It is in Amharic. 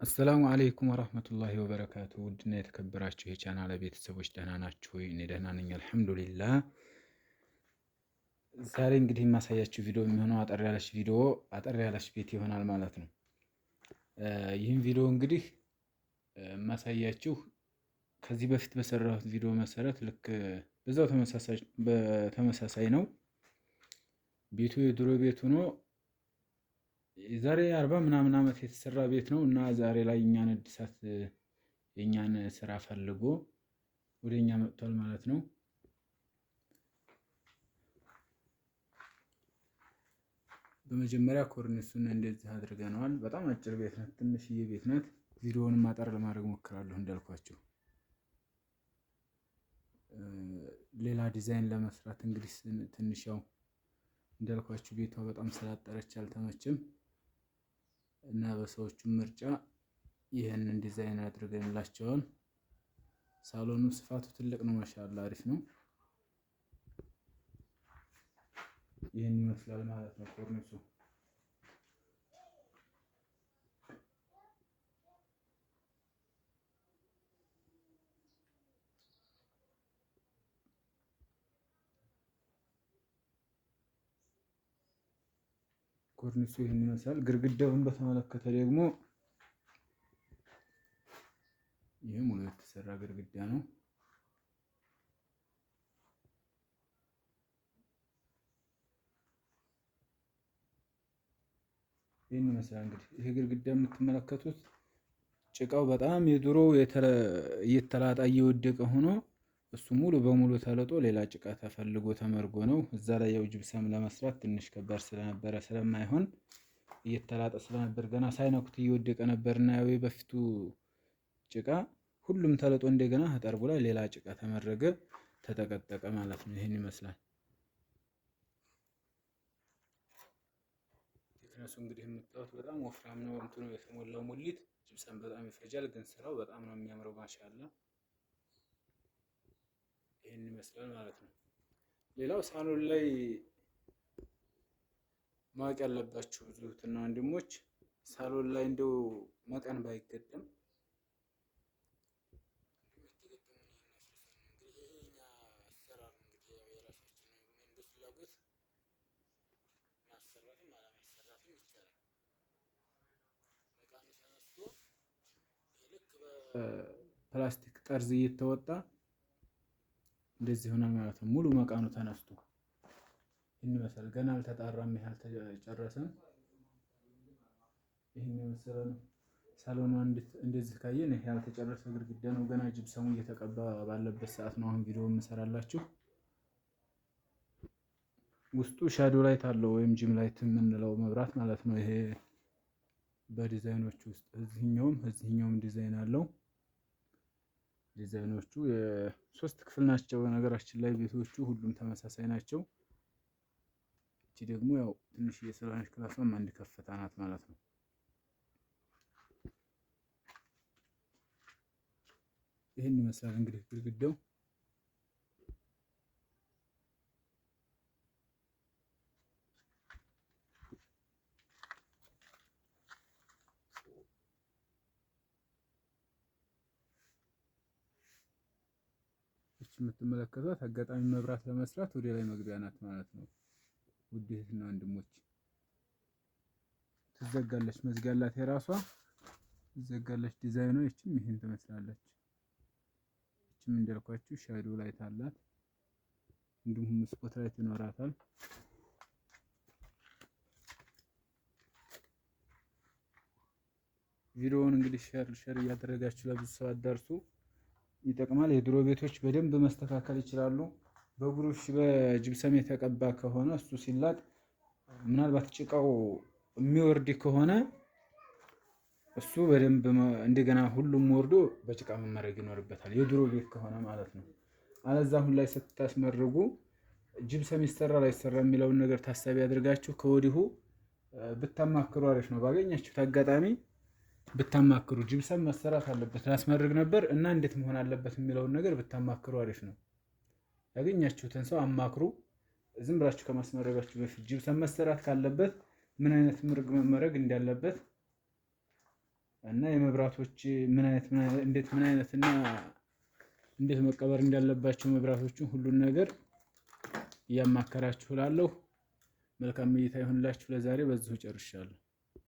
السلام عليكم ورحمة الله وبركاته። ውድና የተከበራችሁ የቻናል ቤተሰቦች ደህና ናችሁ ወይ? እኔ ደህና ነኝ الحمد لله። ዛሬ እንግዲህ የማሳያችሁ ቪዲዮ የሚሆነው አጠር ያለች ቪዲዮ አጠር ያለች ቤት ይሆናል ማለት ነው። ይህም ቪዲዮ እንግዲህ የማሳያችሁ ከዚህ በፊት በሰራሁት ቪዲዮ መሰረት ልክ በዛው በተመሳሳይ ነው። ቤቱ የድሮ ቤት ሆኖ የዛሬ 40 ምናምን ዓመት የተሰራ ቤት ነው እና ዛሬ ላይ እኛን እድሳት የእኛን ስራ ፈልጎ ወደ እኛ መጥቷል ማለት ነው። በመጀመሪያ ኮርኒሱን እንደዚህ አድርገነዋል። በጣም አጭር ቤት ናት፣ ትንሽዬ ቤት ናት። ቪዲዮውንም አጠር ለማድረግ ሞክራለሁ እንዳልኳቸው። ሌላ ዲዛይን ለመስራት እንግዲህ ትንሽ ያው እንዳልኳችሁ ቤቷ በጣም ስላጠረች አልተመችም እና በሰዎቹ ምርጫ ይህንን ዲዛይን አድርገንላቸዋል። ሳሎኑ ስፋቱ ትልቅ ነው፣ ما شاء الله አሪፍ ነው። ይህን ይመስላል ማለት ነው ኮርኒሱ። ኮርኒሱ ይህን ይመስላል። ግድግዳውን በተመለከተ ደግሞ ይህ ሙሉ የተሰራ ግድግዳ ነው። ይህን ይመስላል እንግዲህ ይህ ግድግዳ የምትመለከቱት ጭቃው በጣም የድሮ እየተላጣ እየወደቀ ሆኖ እሱ ሙሉ በሙሉ ተልጦ ሌላ ጭቃ ተፈልጎ ተመርጎ ነው። እዛ ላይ ያው ጅብሰም ለመስራት ትንሽ ከባድ ስለነበረ ስለማይሆን እየተላጠ ስለነበር ገና ሳይነኩት እየወደቀ ነበርና ያው በፊቱ ጭቃ ሁሉም ተልጦ እንደገና ተጠርጎ ላይ ሌላ ጭቃ ተመረገ፣ ተጠቀጠቀ ማለት ነው። ይህን ይመስላል። thickness ኡ እንግዲህ የምታዩት በጣም ወፍራም ነው። እንትኑ የተሞላው ሙሊት ጅብሰም በጣም ይፈጃል፣ ግን ስራው በጣም ነው የሚያምረው። ما شاء الله ይህን ይመስላል ማለት ነው። ሌላው ሳሎን ላይ ማወቅ ያለባችሁ እህትና ወንድሞች ሳሎን ላይ እንደው መቃን ባይገጠም ፕላስቲክ ጠርዝ እየተወጣ እንደዚህ ሆነ ማለት ነው። ሙሉ መቃኑ ተነስቶ ይህን ይመስላል። ገና አልተጣራም፣ ይሄ አልተጨረሰም። ይህን የመሰለ ነው። ሳሎኑ እንደዚህ ካየን ይሄ ያልተጨረሰ ግድግዳ ነው። ገና ጅብሰሙ እየተቀባ ባለበት ሰዓት ነው አሁን ቪዲዮ የምሰራላችሁ። ውስጡ shadow light አለው ወይም dim light የምንለው መብራት ማለት ነው። ይሄ በዲዛይኖች ውስጥ እዚህኛውም ዲዛይን አለው። ዲዛይኖቹ የሶስት ክፍል ናቸው። በነገራችን ላይ ቤቶቹ ሁሉም ተመሳሳይ ናቸው። እቺ ደግሞ ያው ትንሽዬ ስለሆነች ክላሷም አንድ ከፍታ ናት ማለት ነው። ይህን ይመስላል እንግዲህ ግድግዳው። የምትመለከቷት አጋጣሚ መብራት ለመስራት ወደ ላይ መግቢያ ናት ማለት ነው። ውድ እህትና ወንድሞች ትዘጋለች፣ መዝጊያ አላት የራሷ ትዘጋለች። ዲዛይኗ ይችም ይህን ትመስላለች። ይችም እንዳልኳችሁ shadow light አላት፣ እንዲሁም spot light ይኖራታል። ቪዲዮውን እንግዲህ share share እያደረጋችሁ ለብዙ ሰው አዳርሱ። ይጠቅማል። የድሮ ቤቶች በደንብ መስተካከል ይችላሉ። በብሩሽ በጅብሰም የተቀባ ከሆነ እሱ ሲላጥ ምናልባት ጭቃው የሚወርድ ከሆነ እሱ በደንብ እንደገና ሁሉም ወርዶ በጭቃ መመረግ ይኖርበታል። የድሮ ቤት ከሆነ ማለት ነው። አለዛ አሁን ላይ ስታስመርጉ ጅብሰም ይሰራ ላይሰራ የሚለውን ነገር ታሳቢ አድርጋችሁ ከወዲሁ ብታማክሩ አሪፍ ነው። ባገኛችሁት አጋጣሚ ብታማክሩ ጅብሰም መሰራት አለበት ላስመርግ ነበር እና እንዴት መሆን አለበት የሚለውን ነገር ብታማክሩ አሪፍ ነው። ያገኛችሁትን ሰው አማክሩ። ዝም ብላችሁ ከማስመረጋችሁ በፊት ጅብሰም መሰራት ካለበት ምን አይነት ምርግ መመረግ እንዳለበት እና የመብራቶች ምን አይነት እንዴት ምን አይነት እና እንዴት መቀበር እንዳለባቸው መብራቶችን ሁሉን ነገር እያማከራችሁ እላለሁ። መልካም እይታ ይሁንላችሁ። ለዛሬ በዚሁ ጨርሻለሁ።